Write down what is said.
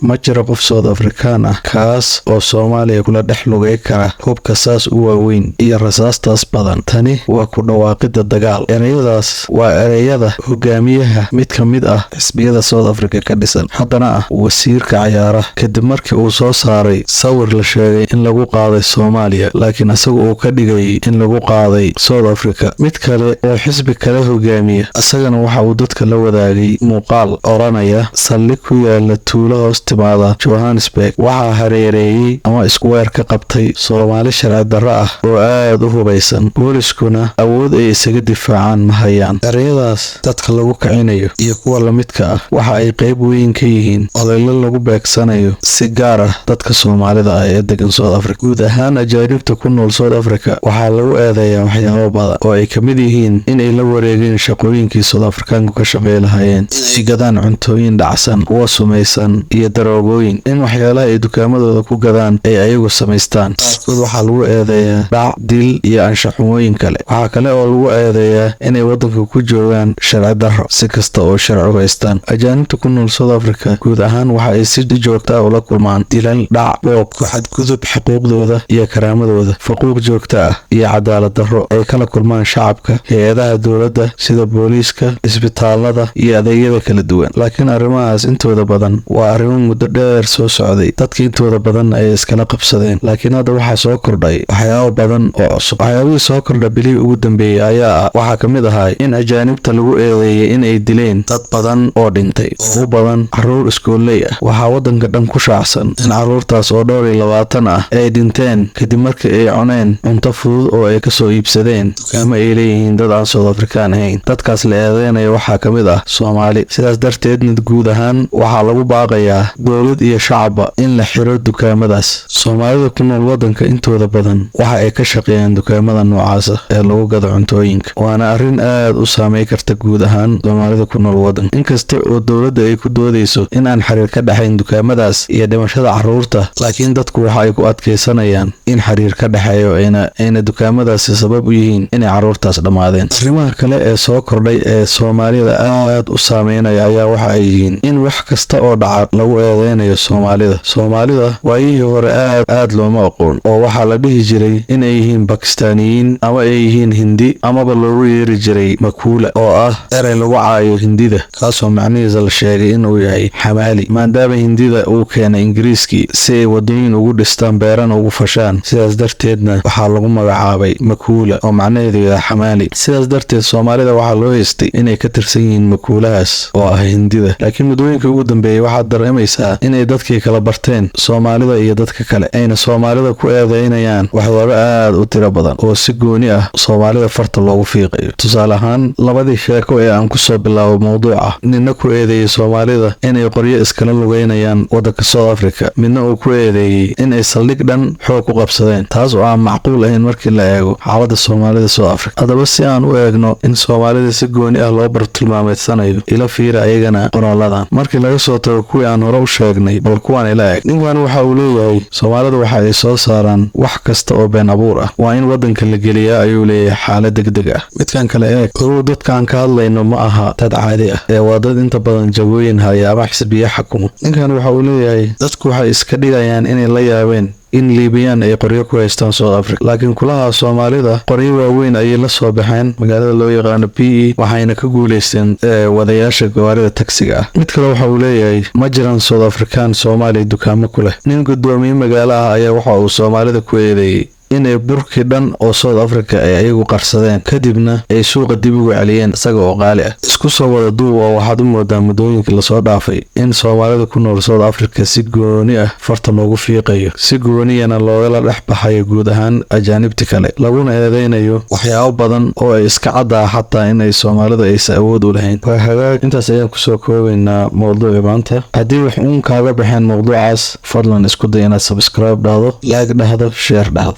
Ma jiro qof South African ah kaas oo Soomaaliya kula dhex lugay kara hubka saas u waaweyn iyo rasaastaas badan. Tani waa ku dhawaaqidda dagaal. Ereyadaas waa ereyada hogaamiyaha mid ka mid ah xisbiyada South Africa ka dhisan, haddana ah wasiirka cayaaraha, kadib markii uu soo saaray sawir la sheegay in lagu qaaday Soomaaliya, laakiin isaga uu ka dhigay in lagu qaaday South Africa. Mid kale oo xisbi kale hogaamiya isagana waxa uu dadka la wadaagay muuqaal odhanaya: "Saldhig ku yaala tuulo hoos timaada Johannesburg waxaa hareereeyey ama iskuweer ka qabtay Soomaali sharci darro ah oo aad u hubaysan, booliskuna awood ay isaga difaacaan ma hayaan." Ereyadaas dadka lagu kicinayo iyo kuwa lamidka ah waxa ay qayb weyn ka yihiin olole lagu beegsanayo si gaar ah dadka Soomaalida ah ee degan South Africa. Guud ahaan ajaanibta ku nool South Africa waxaa lagu eedeeyaa waxyaabo badan oo ay ka mid yihiin inay la wareegeen shaqooyinkii South Afrikaanku ka shaqey lahaayeen, inay gadaan cuntooyin dhacsan, kuwa sumaysan iyo daroogooyin, in waxyaalaha ay dukaamadooda ku gadaan ay ayagu samaystaan. Qaarkood waxaa lagu eedeeyaa dhac, dil iyo anshaxumooyin kale. Waxaa kale oo lagu eedeeyaa inay waddanka ku joogaan sharci darro, si kasta oo sharci u haystaan. Ajaanibta ku nool South Africa guud ahaan waxa ay si joogta ah ula kulmaan dilal, dhac, boob, ku xadgudub xuquuqdooda iyo karaamadooda, faquuq joogta ah iyo cadaalad darro ay kala kulmaan shacabka, hay-adaha dowladda sida booliiska, isbitaalada iyo adeegyada kala duwan. Laakiin arrimahaas intooda badan waa arrimo muddo dheer soo socday, dadka intooda badan ay iskala qabsadeen. Laakiin hadda waxaa soo kordhay waxyaabo badan oo cusub. Waxyaabihii soo kordha bilihii ugu dambeeyey ayaa ah waxaa ka mid ahaa in ajaanibta lagu eedeeyey in ay dileen dad badan oo dhintay, oo u badan caruur iskooley ah. Waxaa waddanka dhan ku shaacsan in caruurtaas oo 24 ah ay dhinteen kadib markii ay cuneen cunto fudud oo ay kasoo iibsadeen dukaamo ay leeyihiin dad aan South African ahayn. Dadkaas la eedeynaya waxaa ka mid ah Soomaali. Sidaas darteedna guud ahaan waxaa lagu baaqayaa dowlad iyo shacabba in la xiro dukaamadaas. Soomaalida ku nool waddanka intooda badan waxa ay ka shaqeeyaan dukaamada noocaasa ee lagu gado cuntooyinka, waana arrin aad u saamey karta guud ahaan Soomaalida ku nool waddanka. Inkasta oo dowladda ay ku doodeyso in aan xiriir ka dhexayn dukaamadaas iyo dhimashada carruurta, laakiin dadku waxa ay ku adkaysanayaan in xiriir ka dhexeeyo, ayna dukaamadaasi sabab u yihiin inay carruurtaas dhammaadeen. Arrimaha kale ee soo kordhay ee Soomaalida aad u saameynaya ayaa waxa ay yihiin in wax kasta oo dhaca lagu eedeynayo Soomaalida. Soomaalida waayihii hore aad aad looma aqoon, oo waxaa la dhihi jiray inay yihiin Bakistaaniyiin ama ay yihiin Hindi, amaba loogu yeeri jiray makuula, oo ah erey lagu caayo Hindida, kaasoo macnihiisa la sheegay inuu yahay xamaali, maadaama Hindida uu keenay Ingiriiskii si ay wadooyin ugu dhistaan, beerana ugu fashaan. Sidaas darteedna waxaa lagu magacaabay makuula, oo macnaheedu yahay xamaali. Sidaas darteed Soomaalida waxaa loo haystay inay ka tirsan yihiin makuulahaas oo ah Hindida. Laakiin muddooyinka ugu dambeeyey waxaad dareemaysaa inay dadkii kala barteen Soomaalida iyo dadka kale, ayna Soomaalida ku eedeynayaan waxyaabo aad u tiro badan oo si gooni ah Soomaalida farta loogu fiiqayo. Tusaale ahaan, labadii sheeko ee aan kusoo bilaabo mowduuca, nina ku eedeeyey Soomaalida inay qoryo iskala lugeynayaan waddanka South Africa, midna uu ku eedeeyey inay saldhig dhan xoog ku qabsadeen, taas oo aan macquul ahayn markii la eego xaaladda Soomaalida South Africa. Haddaba si aan u eegno in Soomaalida si gooni ah loo bartilmaameedsanayo, ila fiira ayagana qoraaladan. Markii laga soo tago kuwii aan hore u sheegnay, bal kuwaan ila eeg. Ninkan waxa uu leeyahay: "Soomaalida waxa ay soo saaraan wax kasta oo been abuur ah. Waa in waddanka la geliyaa," ayuu leeyahay, "xaalad degdeg ah." Midkan kale eeg. Ogow, dadkaan ka hadlayno ma aha dad caadi ah ee waa dad inta badan jagooyin haya ama xisbiya xakumo. Ninkan waxa uu leeyahay: "Dadku waxay iska dhigayaan inay la yaabeen in Liibiyaan ay qoryo ku haystaan South Africa, laakiin kulaha Soomaalida qoryo waaweyn ayay la soo baxeen magaalada loo yaqaano PE, waxayna ka guuleysteen wadayaasha gawaarida tagsiga ah." Mid kale waxa uu leeyahay: "Ma jiraan South African Soomaaliya dukaamo ku leh." Nin guddoomiye magaalo ah ayaa waxa uu Soomaalida ku eedeeyey inay burkii dhan oo South Africa ay ayagu qarsadeen, kadibna ay suuqa dib ugu celiyeen isaga oo qaali ah. Isku soo wada duub oo waxaad u moodaa muddooyinkii lasoo dhaafay in Soomaalida ku nool South Africa si gooni ah farta loogu fiiqayo, si gooniyana loogala dhex baxayo guud ahaan ajaanibta kale, laguna eedeynayo waxyaabo badan oo ay iska caddaa xataa inay Soomaalidu aysan awood u lahayn. Waa hagaag, intaas ayaan kusoo koobaynaa mowduuci maanta. Haddii wax uun kaaga baxeen mowduucaas, fadlan isku day inaad subscribe dhahdo, like dhahdo, share dhahdo.